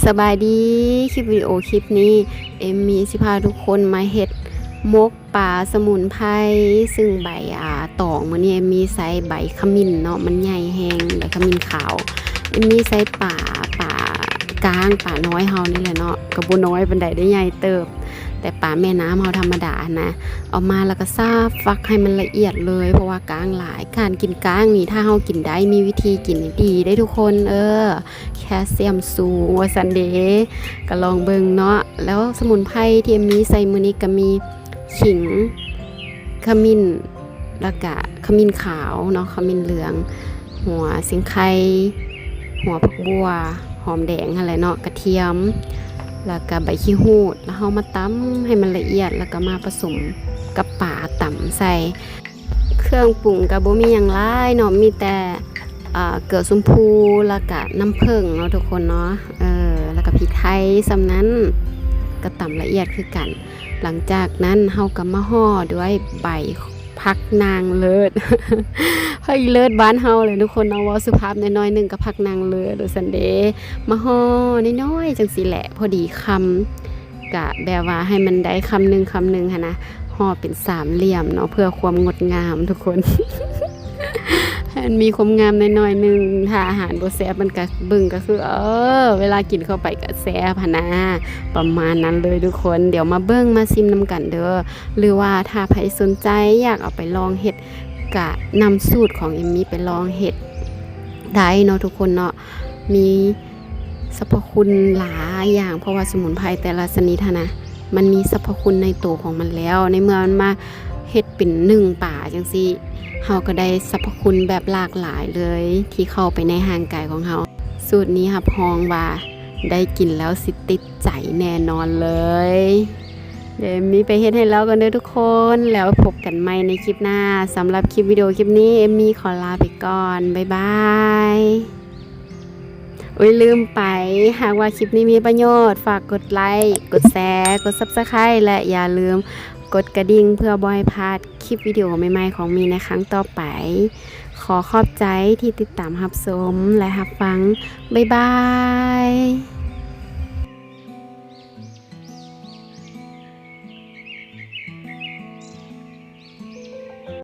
ສະບາຍດີ ຄລິບວິດີໂອຄລິບນີ້ ເອມມີຊິພາທຸກຄົນມາເຮັດໝົກປາສະໝຸນໄພ ຊຶ່ງໃບ ອ່າ ຕອງ ມື້ນີ້ເອມມີໃສ່ໃບຂະມິ້ນເນາະ ມັນໃຫຍ່ແຮງ ໃບຂະມິ້ນຂາວ. ເອມມີໃສ່ປາ ປາກາງ ປານ້ອຍເຮົານີ້ແຫຼະເນາະ ກໍບໍ່ນ້ອຍປານໃດເດ້ ໃຫຍ່ເຕີບ ແຕ່ປາແມ່ນ້ຳເຮົາທຳມະດາຫັ້ນນະ. ເອົາມາແລ້ວກໍສາບຝັກໃຫ້ມັນລະອຽດເລີຍ ເພາະວ່າກາງຫຼາຍ. ການກິນກາງນີ້ ຖ້າເຮົາກິນໄດ້ ມີວິທີກິນນີ້ ດີເດ້ທຸກຄົນ ເອີ ແຄລຊຽມສູງວ່າຊັ້ນເດ ກໍລອງເບິ່ງເນາະ. ແລ້ວສະໝຸນໄພທີ່ເອມມີໃສ່ມື້ນີ້ກໍມີ ຂີງ, ຂະມິ້ນ ແລ້ວກະຂະມິ້ນຂາວເນາະ, ຂະມິ້ນເຫຼືອງ, ຫົວຊິງໄຄ, ຫົວຜັກບົ່ວ, ຫອມແດງຫັ້ນແຫຼະເນາະ, ກະທຽມ ແລ້ວກະໃບຂີ້ຫູດ. ແລ້ວເຮົາມາຕຳໃຫ້ມັນລະອຽດ ແລ້ວກະມາປະສົມກັບປາຕຳໃສ່. ເຄື່ອງປຸງກະບໍ່ມີຫຍັງຫຼາຍເນາະ, ມີແຕ່ ເອີ ເກືອຊົມພູ ແລ້ວກະນ້ຳເຜິ້ງເນາະທຸກຄົນເນາະ, ເອີ ແລ້ວກະພິກໄທ ສ່ຳນັ້ນ ກະຕຳລະອຽດຄືກັນ. ຫຼັງຈາກນັ້ນເຮົາກໍມາຫໍ່ດ້ວຍໃບຜັກນາງເລີດ. ຜັກເລີດບ້ານເຮົາແຫຼະທຸກຄົນເນາະ, ເວົ້າສຸພາບໜ້ອຍໆໜຶ່ງກໍຜັກນາງເລີດວ່າຊັ້ນເດ. ມາຫໍ່ນ້ອຍໆຈັ່ງຊີ້ແຫຼະ ພໍດີຄຳ, ກະແບບວ່າໃຫ້ມັນໄດ້ຄຳໜຶ່ງຄຳໜຶ່ງຫັ້ນນະ, ຫໍ່ເປັນສາມຫຼ່ຽມເນາະ ເພື່ອຄວາມງົດງາມທຸກຄົນ. ໃຫ້ມັນມີຄວາມງາມໜ້ອຍໆໜຶ່ງ, ຖ້າອາຫານບໍ່ແຊບ ມັນກະເບິ່ງກະຄື ເອີ ເວລາກິນເຂົ້າໄປກະແຊບຫັ້ນນະ, ປະມານນັ້ນເລີຍທຸກຄົນ. ດຽວມາເບິ່ງມາຊິມນຳກັນເດີ ຫຼືວ່າຖ້າໃຜສົນໃຈຢາກເອົາໄປລອງເຮັດ ກະນຳສູດຂອງເອມມີໄປລອງເຮັດໄດ້ເນາະທຸກຄົນເນາະ. ມີສັບພະຄຸນຫຼາຍຢ່າງ ເພາະວ່າສະໝຸນໄພແຕ່ລະຊະນິດຫັ້ນນະ ມັນມີສັບພະຄຸນໃນໂຕຂອງມັນແລ້ວ. ໃນເມື່ອມັນມາເຮັດເປັນໜຶ້ງປາຈັ່ງຊີ້ ເຮົາກໍໄດ້ສັບພະຄຸນແບບຫຼາກຫຼາຍເລີຍ ທີ່ເຂົ້າໄປໃນຮ່າງກາຍຂອງເຮົາ. ສູດນີ້ຮັບຮອງວ່າໄດ້ກິນແລ້ວຊິຕິດໃຈແນ່ນອນເລີຍ. ດຽວເອມມີໄປເຮັດໃຫ້ລາວກ່ອນເດີທຸກຄົນ, ແລ້ວພົບກັນໃໝ່ໃນຄລິບໜ້າ. ສຳລັບຄລິບວິດີໂອຄລິບນີ້ ເອມມີຂໍລາໄປກ່ອນ. ບາຍບາຍ. ໂອ້ຍ ລືມໄປ, ຫາກວ່າຄລິບນີ້ມີປະໂຫຍດ, ຝາກກົດໄລ, ກົດແຊ, ກົດ Subscribe ແລະ ຢ່າລືມກົດກະດິ່ງ ເພື່ອບໍ່ໃຫ້ພາດຄລິບວິດີໂອໃໝ່ໆຂອງມີໃນຄັ້ງຕໍ່ໄປ. ຂໍຂອບໃຈທີ່ຕິດຕາມຮັບຊົມ ແລະ ຮັບຟັງ. ບາຍບາຍ.